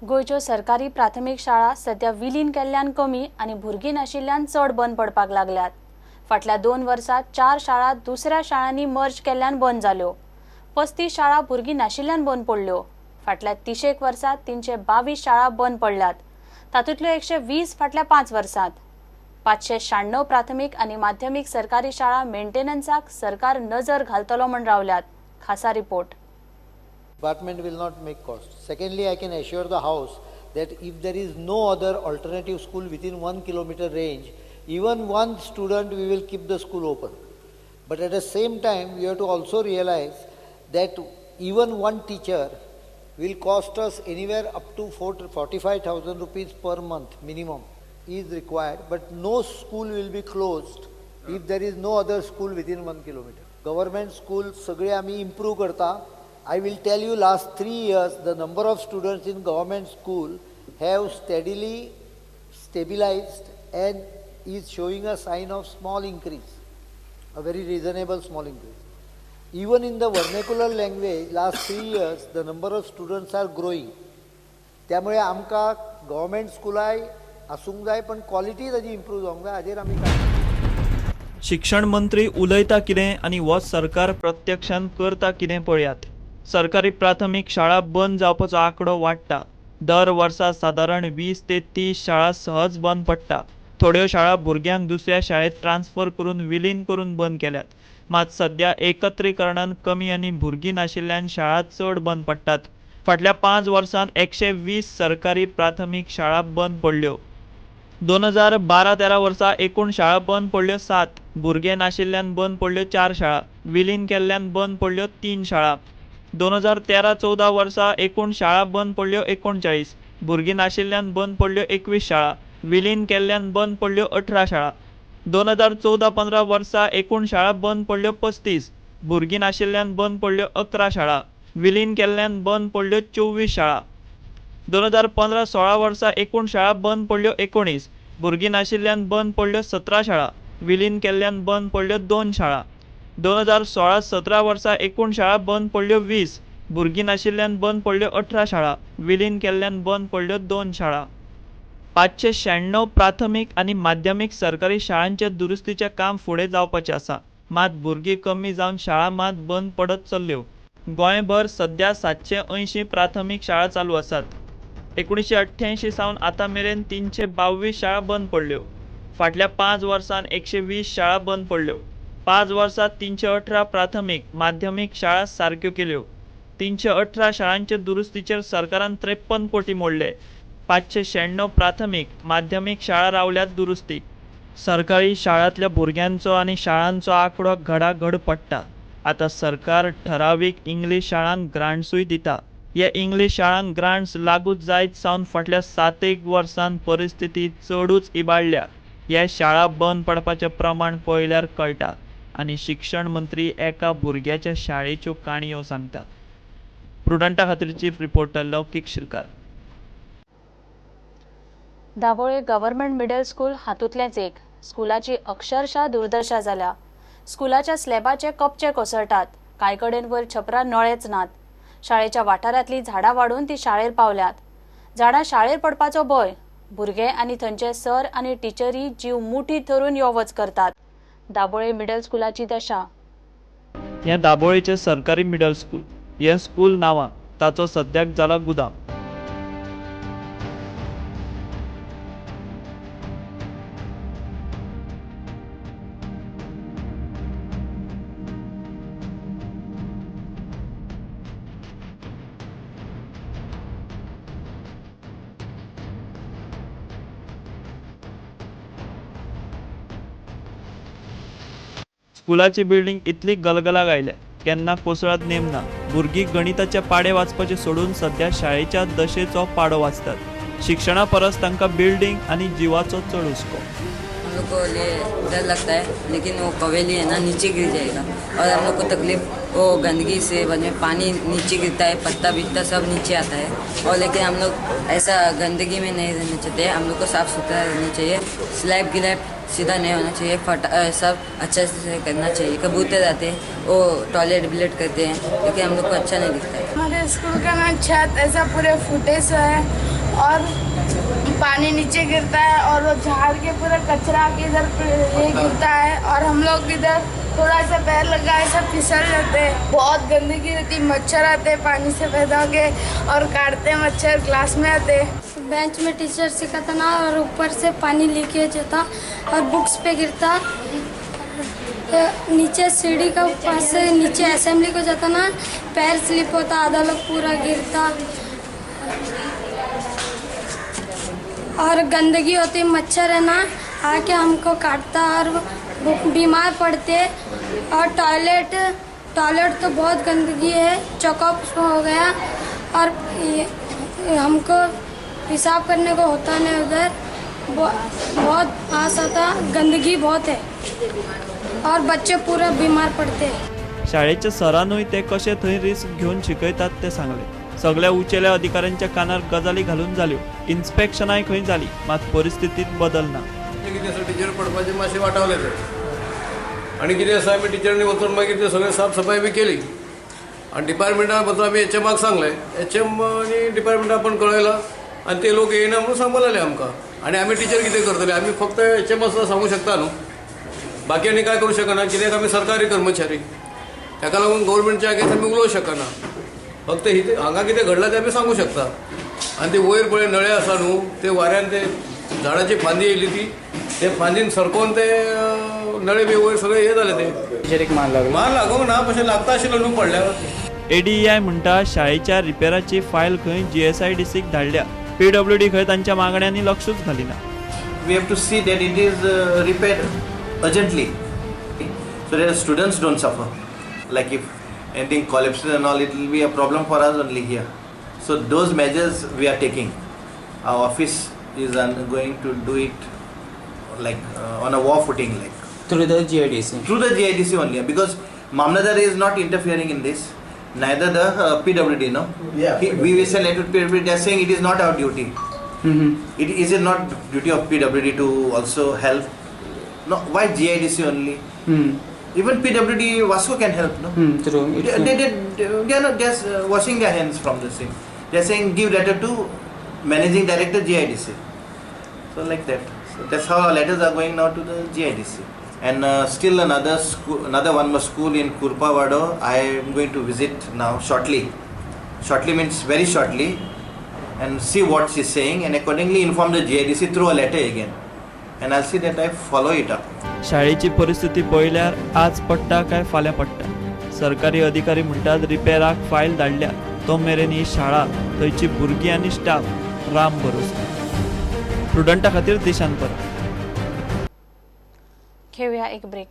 गोंयच्यो सरकारी प्राथमीक शाळा सध्या विलीन केल्ल्यान कमी आनी भुरगीं नाशिल्ल्यान चड बंद पडपाक लागल्यात. फाटल्या 2 वर्सांत 4 शाळा दुसऱ्या शाळांनी मर्ज केल्ल्यान बंद जाल्यो. 35 शाळा भुरगीं नाशिल्ल्यान बंद पडल्यो. फाटल्या 30 वर्सांत 322 शाळा बंद पडल्यात. तातूंतल्यो 120 फाटल्या 5 वर्सांत. 596 प्राथमीक आनी माध्यमीक सरकारी शाळा मेंटेनन्साक सरकार नजर घालतलो म्हण रावल्यात. खासा report. Department will not make cost. Secondly, I can assure the house that if there is no other alternative school within 1 kilometer range, even one student, we will keep the school open. But at the same time, we have to also realize that even one teacher will cost us anywhere up to 45,000 rupees per month minimum is required, but no school will be closed if there is no other school within 1 kilometer. Government school सगळे आमी improve करता. I will tell you last 3 years the number of students in government school have steadily stabilized and is showing a sign of small increase, a very reasonable small increase. Even in the vernacular language, last 3 years the number of students are growing. त्यामुळे आमकां government स्कुलाय आसूंक जाय, पण quality ताजी improve जावंक जाय, हाजेर आमी काम. शिक्षण मंत्री उलयता कितें आनी हो सरकार प्रत्यक्षान करता कितें पळयात. सरकारी प्राथमीक शाळा बंद जावपाचो आंकडो वाडटा. दर वर्सा सादारण 20 ते 30 शाळा सहज बंद पडटा. थोड्यो शाळा भुरग्यांक दुसऱ्या शाळेत ट्रान्सफर करून विलीन करून बंद केल्यात. मात सध्या एकत्रीकरणान कमी आनी भुरगीं नाशिल्ल्यान शाळा चड बंद पडटात. फाटल्या 5 वर्सांत 120 सरकारी प्राथमीक शाळा बंद पडल्यो. 2012-13 वर्सा एकूण शाळा बंद पडल्यो 7, भुरगे नाशिल्ल्यान बंद पडल्यो 4 शाळा, विलीन केल्ल्यान बंद पडल्यो 3 शाळा. 2013-14 वर्सा एकूण शाळा बंद पडल्यो 39, भुरगीं नाशिल्ल्यान बंद पडल्यो 21 शाळा, विलीन केल्ल्यान बंद पडल्यो 18 शाळा. 2014-15 वर्सा एकूण शाळा बंद पडल्यो 35, भुरगीं नाशिल्ल्यान बंद पडल्यो 11 शाळा, विलीन केल्ल्यान बंद पडल्यो 24 शाळा. 2015-16 वर्सा एकूण शाळा बंद पडल्यो 19, भुरगीं नाशिल्ल्यान बंद पडल्यो 17 शाळा, विलीन केल्ल्यान बंद पडल्यो 2 शाळा. 2016-17 वर्सा एकूण शाळा बंद पडल्यो 20, भुरगीं नाशिल्ल्यान बंद पडल्यो 18 शाळा, विलीन केल्ल्यान बंद पडल्यो 2 शाळा. 596 प्राथमीक आनी माध्यमीक सरकारी शाळांचे दुरुस्तीचें काम फुडें जावपाचें आसा. मात भुरगीं कमी जावन शाळा मात बंद पडत चल्ल्यो. गोंयभर सध्या 780 प्राथमीक शाळा चालू आसात. 1988 सावन आतां मेरेन 322 शाळा बंद पडल्यो. फाटल्या 5 वर्सांत 120 शाळा बंद पडल्यो. 5 वर्सांत 318 प्राथमीक माध्यमीक शाळा सारक्यो केल्यो. 318 शाळांचे दुरुस्तीचेर सरकारान 53 कोटी मोडले. 596 प्राथमीक माध्यमीक शाळा रावल्यात दुरुस्तीक. सरकारी शाळांतल्या भुरग्यांचो आनी शाळांचो आंकडो घडाघड पडटा. आतां सरकार ठरावीक इंग्लीश शाळांक ग्रांट्सूय दिता. हे इंग्लीश शाळांक ग्रांट्स लागू जायत सावन फाटल्या 7 वर्सांत परिस्थिती चडूच इबाडल्या. हे शाळा बंद पडपाचें प्रमाण पळयल्यार कळटा. आनी शिक्षण मंत्री एका भुरग्याच्या शाळेच्यो काणयो सांगता. प्रुडंटा खातीर chief reporter Laukik Shirkar. Dabolim government middle school हातूंतलेंच एक. स्कुलाची अक्षरशः दुर्दशा जाल्या. स्कुलाच्या स्लॅबाचे कपचे कोसळटात. कांय कडेन वयर छपरा नळेच नात. शाळेच्या वाठारांतलीं झाडां वाडून ती शाळेर पावल्यात. झाडां शाळेर पडपाचो भंय. भुरगे आनी थंयचे सर आनी टिचरी जीव मुठीत धरून यो वच करतात. दाबोळे मिडल स्कुलाची दशा. हें दाबोळेचें सरकारी मिडल स्कूल. हें स्कूल नांवां ताचो सद्याक जाला गुदाम. स्कुलाची बिल्डिंग इतली गलगलाक आयल्या, केन्ना कोसळत नेम ना. भुरगीं गणिताचे पाडे वाचपाचे सोडून सध्या शाळेच्या दशेचो पाडो वाचतात. शिक्षणा परस तांकां बिल्डिंग आनी जिवाचो चड हुस्को. हम लोग को लिए डर लगता है, लेकिन वो कवेली है ना, नीचे गिर जाएगा और हम लोग को तकलीफ वो गंदगी से, बाद में पानी नीचे गिरता है, पत्ता बित्ता सब नीचे आता है। और लेकिन हम लोग ऐसा गंदगी में नहीं रहना चाहते, हम लोग को साफ़ सुथरा रहना चाहिए, स्लैब गिलैब सीधा नहीं होना चाहिए, फटा सब अच्छे से करना चाहिए। कबूतर आते हैं वो टॉयलेट बिलेट करते हैं, लेकिन हम लोग को अच्छा नहीं दिखता है। हमारे स्कूल का ना छत ऐसा पूरे फूटे से है और पानी नीचे गिरता है और वो झाड़ के पूरा कचरा के इधर ये गिरता है और हम लोग इधर थोड़ा सा पैर लगा ऐसा फिसल जाते हैं। बहुत गंदगी रहती, मच्छर आते हैं पानी से पैदा होके और काटते मच्छर, क्लास में आते। बेंच में टीचर सिखाता ना और ऊपर से पानी लीकेज होता और बुक्स पे गिरता, नीचे सीढ़ी का पास से नीचे असेंबली को जाता ना, पैर स्लिप होता, आधा लोग पूरा गिरता और गंदगी होती, मच्छर है ना आके हमको काटता और बीमार पड़ते। और टॉयलेट टॉयलेट तो बहुत गंदगी है, चौकअप हो गया और हमको पेशाब करने को होता नहीं उधर, बहुत आस आता, गंदगी बहुत है और बच्चे पूरा बीमार पड़ते हैं। शाळेच्या सरानूय ते कशे थंय रिस्क घेवन शिकयतात ते सांगले। सगळ्या उंचेल्या अधिकाऱ्यांच्या कानार गजाली घालून जाल्यो, इन्स्पेक्शनाय खंय जाली, मात परिस्थितीत बदल ना। कितें आसा टिचर पडपाचें मातशें वाटावलें ते आनी कितें आसा आमी टिचरांनी वचून मागीर ते सगळें साफ सफाय बी केली आनी डिपार्टमेंटान वचून आमी एच एमाक सांगलें, एच एम आनी डिपार्टमेंटा पण कळयलां आनी ते लोक येयना म्हणून सांगपाक लागले आमकां। आनी आमी टिचर कितें करतले, आमी फक्त एच एम आसा सांगूंक शकता न्हू, बाकी आनी कांय करूं शकना कित्याक आमी सरकारी कर्मचारी, ताका लागून गव्हर्मेंटच्या अगेन्स्ट आमी उलोवंक शकना। फक्त ही हांगा कितें घडलां तें आमी सांगूंक शकता। आनी ते वयर पळय नळे आसा न्हू, ते वाऱ्यान ते झाडाची फांदी येयली ती ते फांदीन सरकोवन ते नळे बी वयर सगळे हे जाले, ते मार लागूंक ना पशें लागता आशिल्लो न्हू पडल्यार। एडीईआय म्हणटा शाळेच्या रिपेराची फायल खंय जीएसआयडीसीक धाडल्या, पीडब्ल्यूडी खंय तांच्या मागण्यांनी लक्षूच घालिना। We have to see that it is repaired urgently so that students don't suffer. Like if anything collapses and all, it will be a problem for us only here. So those measures we are taking. Our office is going to do it like on a war footing, like through the GIDC. Through the GIDC only, because Mamladar is not interfering in this, neither the PWD. No, yeah. We send letter to PWD. They are saying it is not our duty. Mm-hmm. It is it not duty of PWD to also help? No, why GIDC only? Mm. Even PWD Vasco can help, no? Mm, true. They are not just washing their hands from the same. They are saying give letter to Managing Director GIDC. So like that. So that's how our letters are going now to the GIDC. And still another school, another one more school in Kurpawado. I am going to visit now shortly. Shortly means very shortly, and see what she is saying, and accordingly inform the GIDC through a letter again. And I'll see that I follow it up. शाळेची परिस्थिती पळयल्यार आज पडटा काय फाल्यां पडटा। सरकारी अधिकारी म्हणटात रिपेराक फायल धाडल्या, तो मेरेन ही शाळा, थंयची भुरगीं आनी स्टाफ राम भरोसा। प्रुडंटा खातीर देशान परत घेऊया एक ब्रेक।